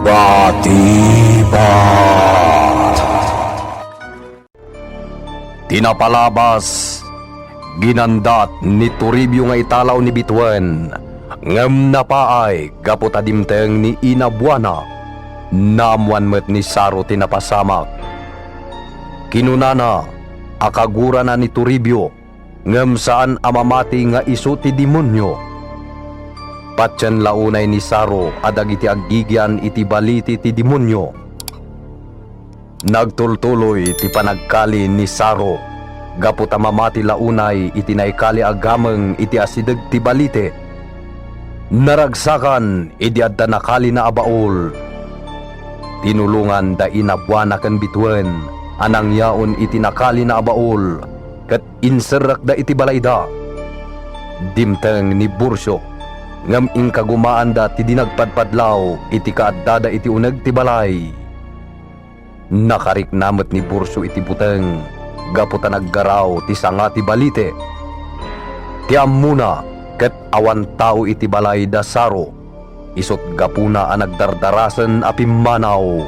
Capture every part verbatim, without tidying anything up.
Katibat. Ti napalabas, ginandat ni Toribio nga italaw ni Bituen, ngem napaay gapu ta dimteng ni Ina Buana. Naammoan met ni Saro ti napasamak. Kinunana a kagurana ni Toribio, ngem saan a mamati nga isu ti demonio. Patien la unay ni Saro a dagiti aggigian iti balite ti demonio. Nagtultuloy ti panagkali ni Saro gapu ta mamati la unay iti naikali a gameng iti asideg ti balite. Naragsakan idi adda nakalina a baul. Tinulongan da Ina Buana ken Bituen a nangyaon iti nakalina a baul ket inserrekda iti balayda. Dimteng ni Burcio, ngem inkagumaanda ti di nagpadpadlaw iti kaaddada iti uneg ti balay. Nakarikna met ni Burcio iti buteng gapu ta naggaraw ti sanga ti balite. Ti ammona ket awan tao iti balay da Saro, isut' gapuna a nagdardarasen a pimmanaw.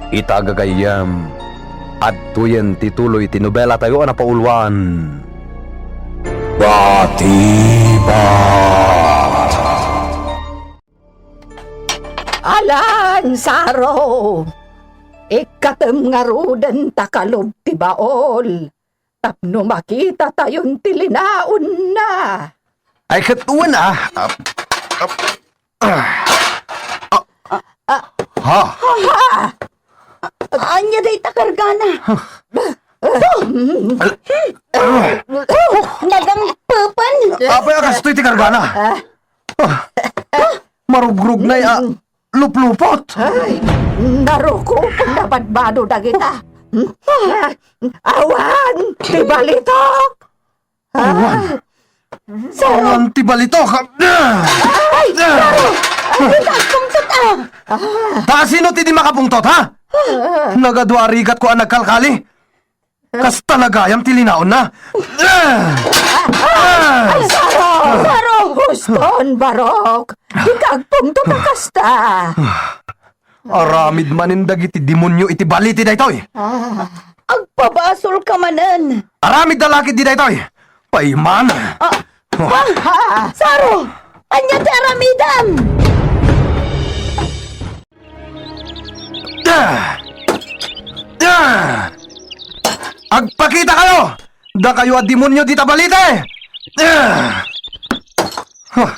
Ita gagayyem, adtoyen ti tuloy ti nobelatayo a napauluan. Batibat. Alan, Saro! Ikkatem ngaruden ta kalub ti baol tapno makitatayon ti linaonna. Ay, ket wen, ah. Ah, ah, ah, ah. Ah, ha? Ha? Ania dayta kargana? Nagangpepan. Apay a kastoy ti kargana? Ah. Marugrog na ya. Luplupot. Ay, naruko, nabadbado dagita. Awan ti balitok. Awan. Awan ti balitok. Ay, Saro! Ay, agpungtot, ah! Ta sino ti di makapungtot, ha? Nagadua a rigatko a nagkalkali. Kasta la gayam ti linaonna. Ay, Saro! Saro! Huston, Barok! Dika agpungtot a kasta! Aramid manen dagiti demonio iti balite daytoy. Ah. Agpabasolka manen. Aramid da lakit di daytoy. Payman. Ah. Ah. Saro, ania ti aramidem? Ah! Ah! Agpakitakayo! Dakayo a demonio dita balite! Ah! Huh!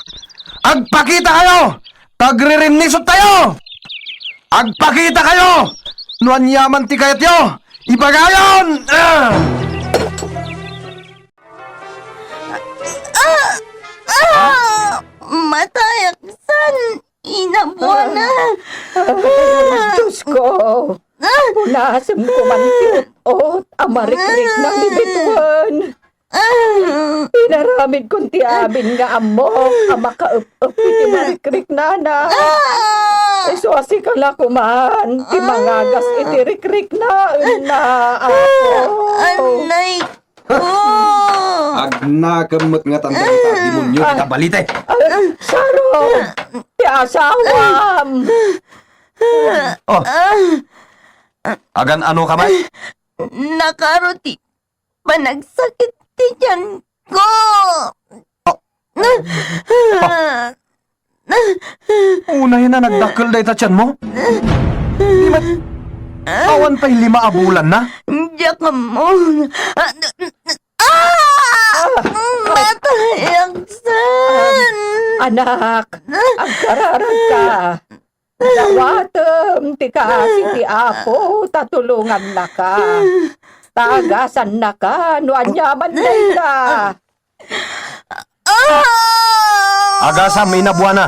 Agpakitakayo! Ta agririnnisot tayo! Agpakitakayo! No aniaman ti kayatyo, ibagayon! Ah! Ah! Ah! Matayak san, Ina Buana. Ay, Diyos ko. Ah! Punasemko man ti ut-ot a marikrikna ni Bituen. Ah! Inaramidkon ti amin nga ammok a makaep-ep iti marikriknana. Ah! Isu a sika la koman ti mangagas iti rikriknaenna, Apo. Anay Oh! Agnakem met ngatan dagita demonio dita balite. Ay, Saro! Ti asawam! Oh. Agan-ano ka met? Nakaro ti panagsakit ti tianko. Oh. Ah. Unay na nagdakkel dayta tianmo? Di met awan pay lima a bulanna? Diak ammo. Ah! Matayak san! Anak, agkararagka. Dawatem ti kaasi ti Apo ta tulongannaka. Ta agasannaka no aniaman dayta. Ah! Agasam, Ina Buana.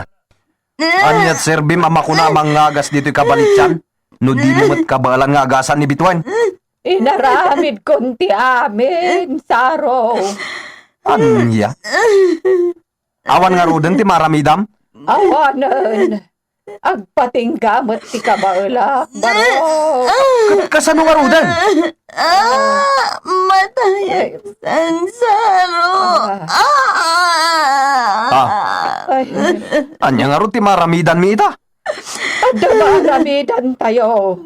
Aniat serbim a makuna a mangagas ditoy kabalitian no dimo met kabaelan nga agasan ni Bituen? Inaramidkon ti amin, Saro. Ania? Awan ngaruden ti maaramidam? Awanen. Agpatingga met ti kabaelak, Barok. Ket kasano ngaruden? Ah, matayak san, Saro. Ah. Ah. Ay. Ania ngarud ti maaramidanmi ita? Dama aramidantayo.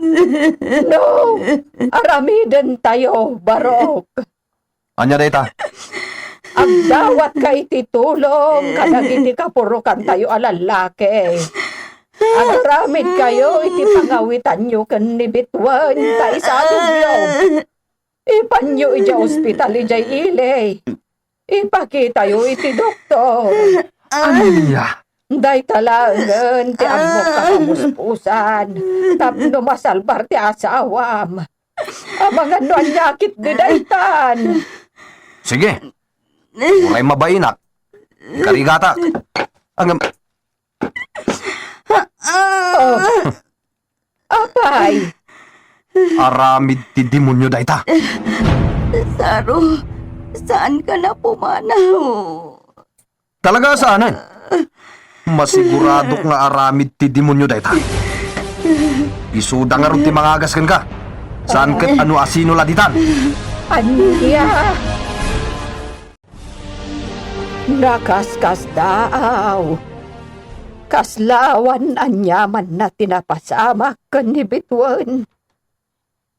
No, aramidentayo, Barok. Ania dayta? Agdawatka iti tulong kadagiti kapurokantayo a lallaki. Agaramidkayo iti pangawitanyo ken ni Bituen ta isadogyo. Ipanyo idiay ospital idiay ili. Ipakitayo iti doktor. Ania? Dayta laengen ti ammok a kamuspusan tapno masalbar ti asawam. Amangan no ania ketdi daytan. Sige. Uray mabainak. Ikarigatak. Ngem, oh. Apay? Aramid ti demonio dayta. Saro, saanka a pumanaw? Talaga a saanen? Masiguradok nga aramid ti demonio dayta. Isuda ngarud ti mangagas kenka. Saan ket a no asino la ditan. Ania? Nakaskasdaaw. Kasla awan aniamanna ti napasamak ken ni Bituen.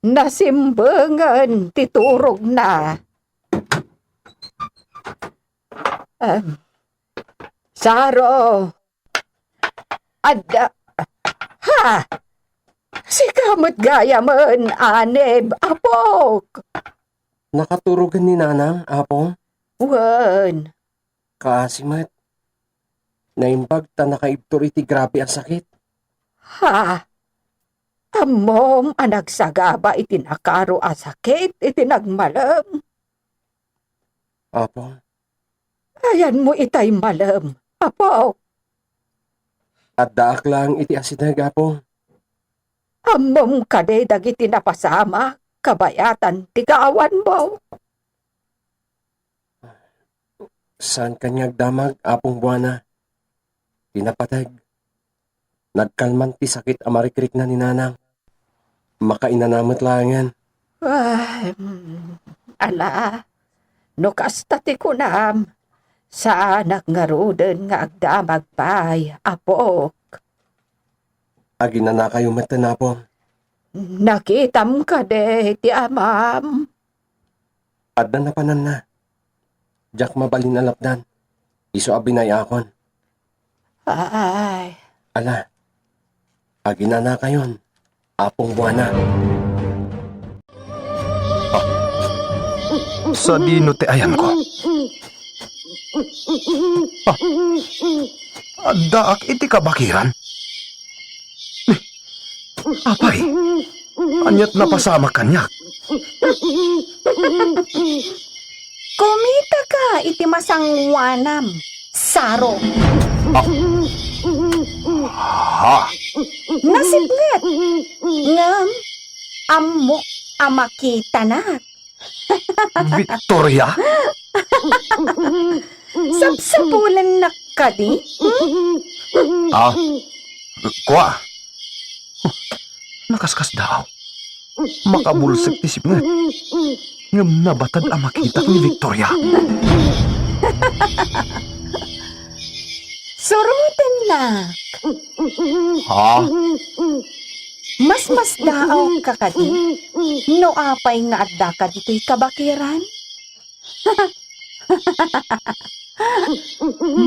Nasimbengen ti turogna. Em, Saro. Adda. Ha! Sika met gayamen, Anib, apok. Nakaturogen ni Nanang, Apo? Wen. Kaasi met. Naimbag ta nakaibtur iti grabe a sakit. Ha? Ammom a nagsagaba iti nakaro a sakit iti nagmalem? Apo. Ayanmo itay malem, apok? Addaak laeng iti asideg, Apo. Ammom kadi dagiti napasamak kabayatan ti kaawanmo? Saan kaniak damag, Apong Buana. Ti napateg, nagkalman ti sakit a marikrikna ni Nanang. Makainana met laengen. Ay, mm, ala, no kasta ti kunam, saanak ngaruden nga agdamag pay, apok. Aginanakayo metten, Apo. Nakitam kadi ti amam? Adda napananna. Diak mabalin a lapdan. Isu a binay-akon. Ay. Ala, aginanakayon, Apong Buana. Ah, sadino ti ayanko? Ah, addaak iti kabakiran? Apay, ania't napasamak kaniak? Kumitaka iti masangoanam, Saro. Ah. Ha? Nasipnget. Ngem, ammok a makitanak. Victoria? Sapsapulennak kadi? Hmm? Ah, kua. Nakaskasdaaw. Makabulsek ti sipnget. Ngem nabatad a makitak ni Victoria. Surotennak. Ha? Masmasdaawka kadi no apay nga addaka ditoy kabakiran?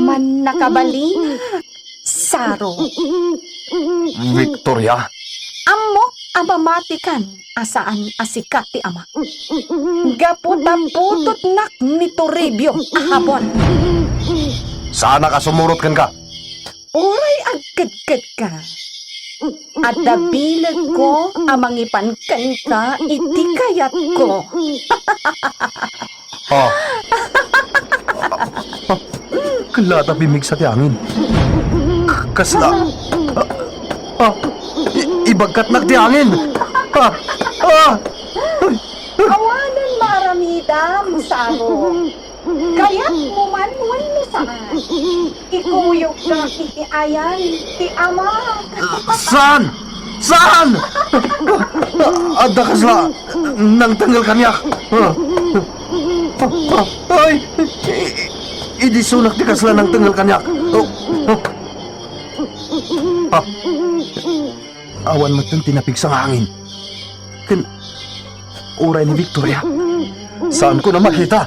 Mannakabalinak, Saro. Victoria? Ammok a mamatikan a saan a sika ti ama. Gapu ta putotnak ni Toribio a habon. Saanak a sumurot kenka. Uray agkedkedka, adda bilegko a mangipan kenka iti kayatko. Ah. Ah, kella ta pimmigsa ti angin. K-, kasla. Ah, ah, i-, ibagkatnak ti angin. Ah, ah. Awanen maaramidam, Saro. Kayatmo man wenno saan, ikuyogka iti ayan ti ama. Saan? Saan? Adda kasla nangtengngel kaniak. Ay! Idisunak ti kasla nangtengngel kaniak. Ah. Awan met ti napigsa nga hangin. Ken uray ni Victoria. Saanko a makita.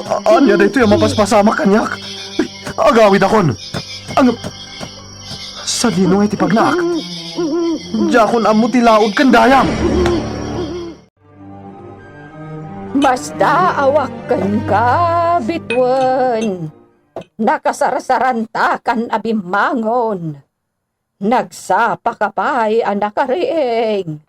A-, ania daytoy a mapaspasamak kaniak? Agawidakon. Ang, sadino nga iti pagnaak? Diakon ammo ti laud ken dayang. Masdaawak kenka, bituen. Nakasarsarantakan a bimmangon. Nagsapaka pay a nakariing.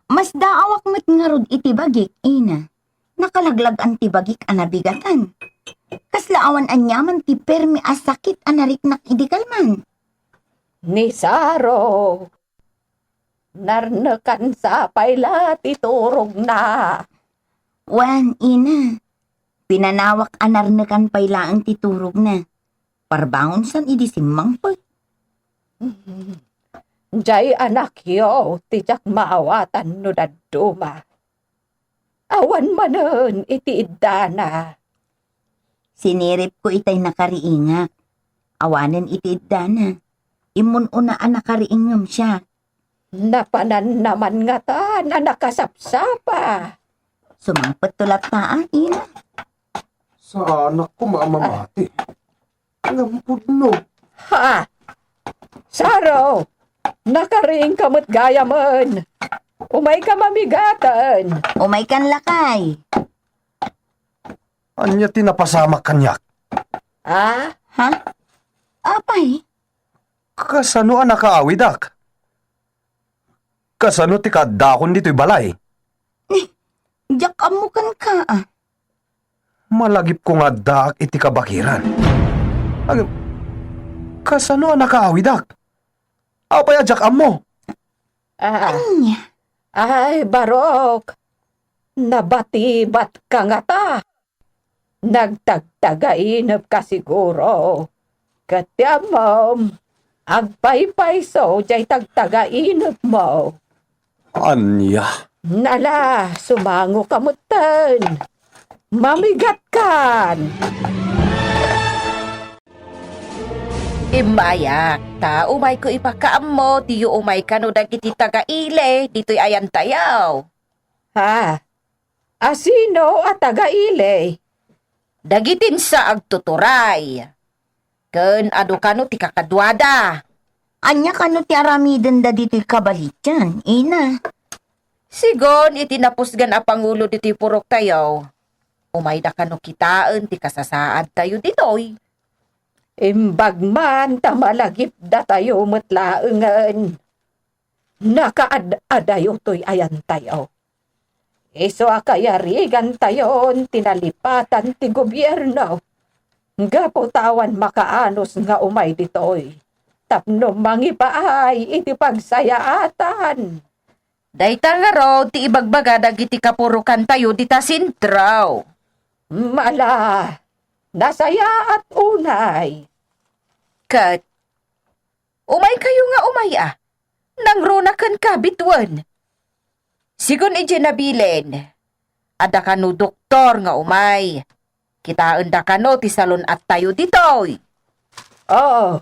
Masdaawak met ngarud iti bagik, ina. Nakalaglag-an ti bagik a nabigatan. Kasla awan aniaman ti permi a sakit a nariknak idi kalman. Ni Saro, narnekan sa pay la ti turogna. Wen, ina. Pinanawak a narnekan pay laeng ti turogna. Parbangonsan idi simmangpet. Diay anakyo ti diak maawatan no dadduma. Awan manen iti iddana. Siniripko itay nakariingak. Awanen iti iddana. Immun-una a nakariingem siak. Napanannaman ngata a nakasapsapa. Sumangpetto latta, a, ina. Saanak koma a mamati. Ngem pudno. Ha? Saro, nakariingka met gayamen. Umayka mamigaten. Umaykan, lakay. Ania ti napasamak kaniak? A? Ha? Apay? Kasano a nakaawidak? Kasano ti kaaddaakon ditoy balay? Eh, diak ammo kenka, a. Malagipko nga addaak iti kabakiran. Ag-, kasano a nakaawidak? Apay a diak ammo? A. Ania? Ay, Barok, nabatibatka ngata. Nagtagtagainepka siguro. Ket ti ammom, agpaypayso diay tagtagainepmo. Ania? Nala, sumangoka metten. Mamigatkan! Immayak, ta umayko ipakaammo diyo umay kano dagiti taga-ili ditoy ayantayo. Ha? A sino a taga-ili? Dagiti sa agtuturay. Ken adu kano ti kakaduada. Ania kano ti aramidenda ditoy kabalitian, ina? Sigun iti napusgan a pangulo ditoy puroktayo, umayda kano kitaen ti kasasaadtayo ditoy. Imbag man ta malagipdatayo met laengen. Nakaad-adayo toy ayantayo. Isu a kayarigantayon ti nalipatan ti gobierno. Gapu ta awan makaanus nga umay ditoy tapno mangipaay iti pagsayaatan. Dayta ngarud ti ibagbaga dagiti kapurokantayo dita sentro. Mala, nasayaat unay. Ket umaykayo nga umay a. Nangruna kenka, bituen. Sigun idiay nabilin, adda kano doktor nga umay. Kitaenda kano ti salun-attayo ditoy. Oo,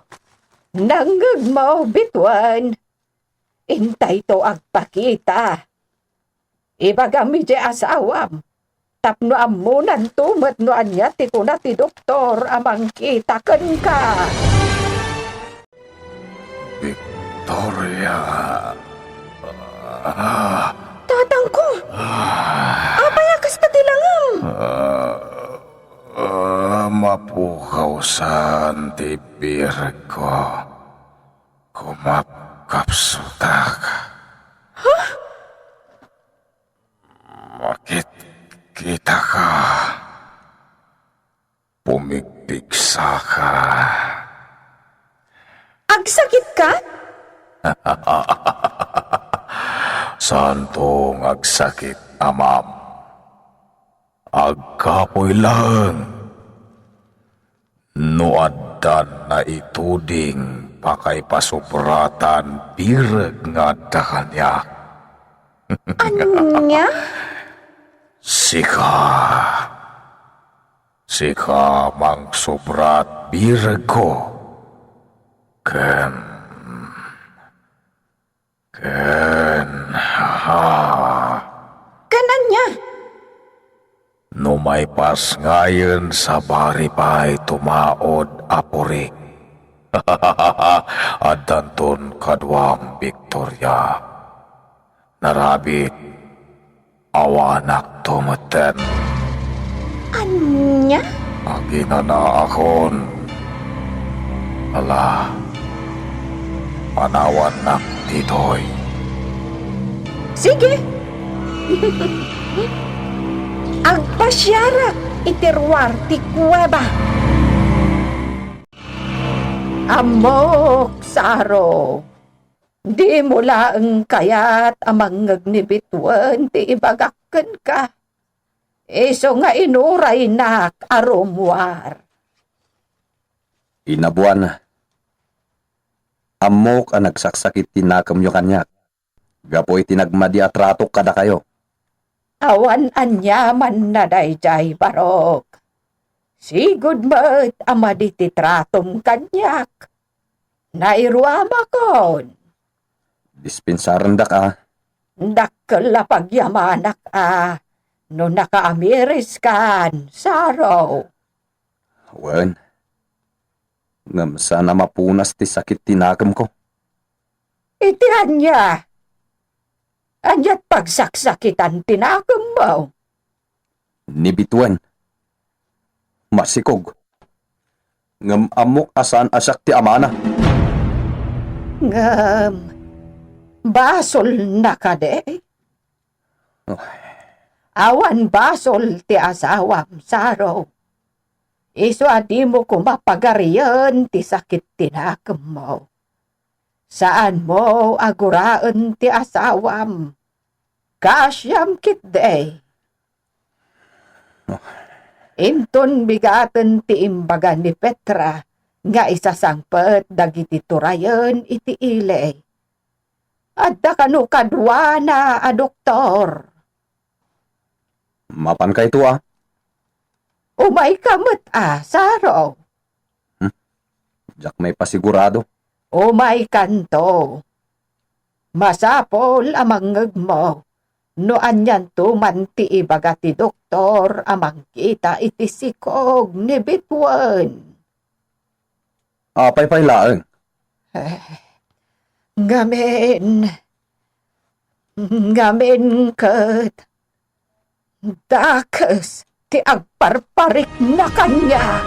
nangngegmo, bituen. Intayto agpakita. Ibagam idiay asawam tapno ammonanto met no ania ti kuna ti doktor a mangkita kenka. Victoria. Ah. Tatangko! Ah. Apay a kasta ti langam? Ah, ah, mapukawsan ti birko. Kumapkapsutak. Ha? Makitkitaka. Pumigpigsaka. Agsakitka? Saanto nga agsakit, amam. Agkapuy laeng. No addan naituding pakaipasubratan bireg nga adda kaniak. Ania? Sika. Sika mangsobrat biregko. Ken Maipasngayen sabari pay tumaud a purik. Addanton kaduam, Victoria. Narabit, awanakto metten. Ania? Aginanaakon. Ala, panawannak ditoy. Sige. Agpasiarak iti ruar ti kuweba. Ammok, Saro. Dimo laeng kayat a mangngeg ni Bituen ti ibagak kenka. Isu nga inuraynak a rummuar. Ina Buana, ammok a nagsaksakit ti nakemyo kaniak gapu iti nagmadi a tratok kadakayo. Awan aniamanna daydiay, Barok. Sigud met a madi ti tratom kaniak. Nairuamakon. Dispensarendak a. Dakkel a pagyamanak a no nakaamiriskan, Saro. Wen, ngem saan a mapunas ti sakit ti nakemko. Iti ania? Ania't pagsaksakitan ti nakemmo? Ni Bituen. Masikog. Ngem ammok a saan a siak ti amana. Ngem, basolna kadi? Ay. Awan basol ti asawam, Saro. Isu a dimo koma pagarien ti sakit ti nakemmo. Saanmo a guraen ti asawam. Kaasiam ketdi. Inton bigaten ti imbaga ni Petra nga isasangpet dagiti turayen iti ili. Adda kano kaduana a doktor? Mapankayto a. Umayka met a, Saro. Hmm? Diak maipasigurado. Umaykanto. Masapul a mangngegmo no anianto man ti ibaga ti doktor a mangkita iti sikog ni Bituen. Apay pay laeng? Eh, ngamin, ngamin ket dakes ti agparparikna kaniak.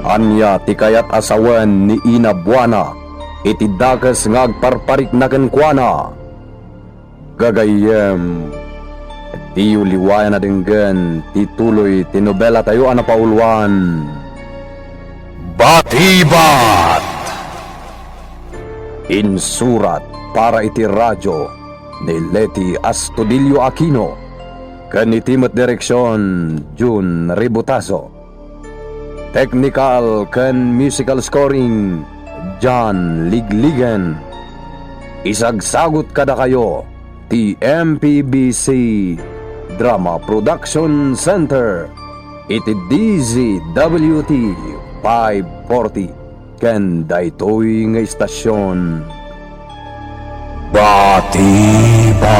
Ania ti kayat a sawen ni Ina Buana iti dakes nga agparparikna kenkuana? Gagayyem, diyo liwayan a denggen ti tuloy ti nobelatayo a napauluan, Batibat! Insurat para iti radio ni Leti Astudillo Aquino ken iti met direksion, Jun Ributazo. Technical ken musical scoring, John Ligligen. Isagsagut kadakayo ti M P B C Drama Production Center iti D Z W T five forty ken daytoy nga istasion. Batiba.